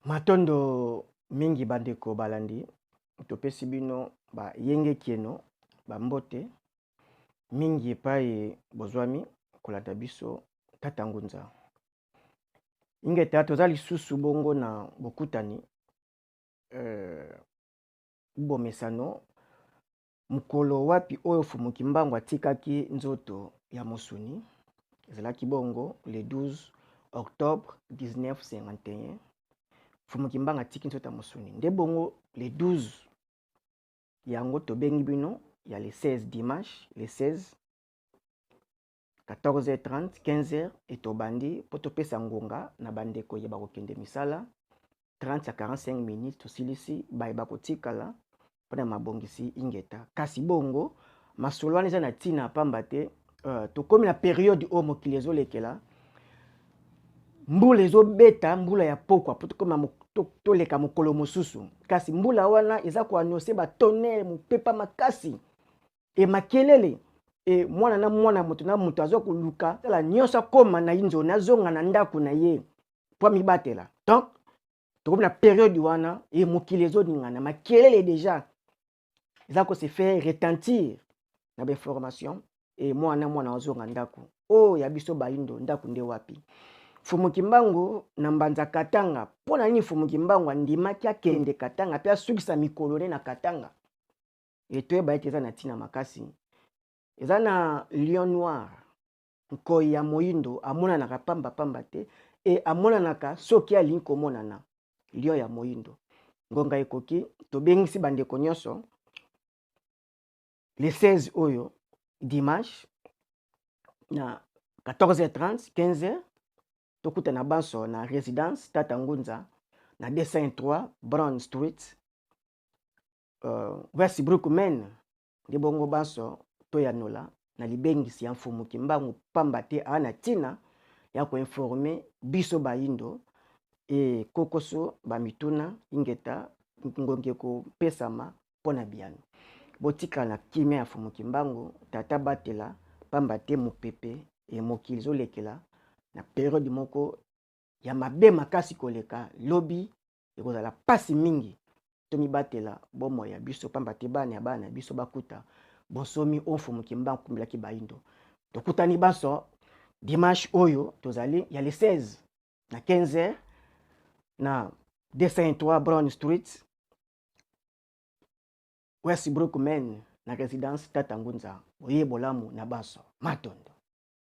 Matondo mingi bandeko balandi, topesi bino ba yenge kieno, ba mbote mingi epai bozwami kolanda biso Tata Ngunza. Ingeta, toza lisusu bongo na bokutani bomesano mokolo wapi oyo Fumu Kimbangu atikaki nzoto ya mosuni. Ezalaki bongo le 12 octobre 1951. Fumu Kimbangu atiki nzoto ya mosuni nde bongo le 12 yango tobengi bino ya le 16, dimanche le 16, 14h30 15h, etobandi mpo topesa ngonga na bandeko ye bakokende misala 30 ya 45 minutes, tosilisi baye bakotikala mpona mabongisi. Ingeta. Kasi bongo masolo wana eza na ntina pamba te tokomi na période oyo mokili ezolekela, mbula ezobeta, mbula ya pokwa mpo tokóma toleka mokolo mosusu. Kasi mbula wana eza koannoncer batonnerre, mopepa makasi e makelele e mwana na mwana, moto na moto aza koluka tala nyonso akóma na inzoni, azonga na ndako na ye mpo amibatela. Donc tokomi na période wana e mokili ezoningana, makelele déjà eza kose faire retentir na bainformation e mwana mwana azonga ndako. Oyo ya biso bayindo, ndako nde wapi? Fumu Kimbangu na Mbanza Katanga. Mpo na nini Fumu Kimbangu andimaki akende Katanga mpe asukisa mikolo ne na Katanga? E toyeba ete eza na ntina makasi. Eza na lion noir, nkoi ya moyindo, amonanaka pambapamba te e amonanaka soki alingi komonana. Lion ya moyindo, ngonga ekoki, tobengisi bandeko nyonso le 16 oyo dimanche na 14h30 15h, tokutana banso na résidence Tata Ngunza na 203 Brown Street, Westbrook, Maine. Nde bongo banso toyanola na libengisi ya Mfumu Kimbangu, pamba te aa na ntina ya koinformer biso bayindo e kokoso bamituna. Ingeta, ngongi ekopesama mpo na biyano. Botikala na kimia ya Mfumu Kimbangu, tata batela, pamba te mopepe e mokili ezolekela na période moko ya mabe makasi koleka lobi, ekozala pasi mingi. Tomibatela bomoi ya biso, pamba te bana ya bana na biso bakuta bonsomi oyo Mfumu Kimbangu akumbelaki bayindo. Tokutani banso dimanche oyo tozali ya le 16 na 15 h na 203 Brown Street, Westbrook, Maine, na résidence Tata Ngunza. Boye bolamu na banso. Matondo.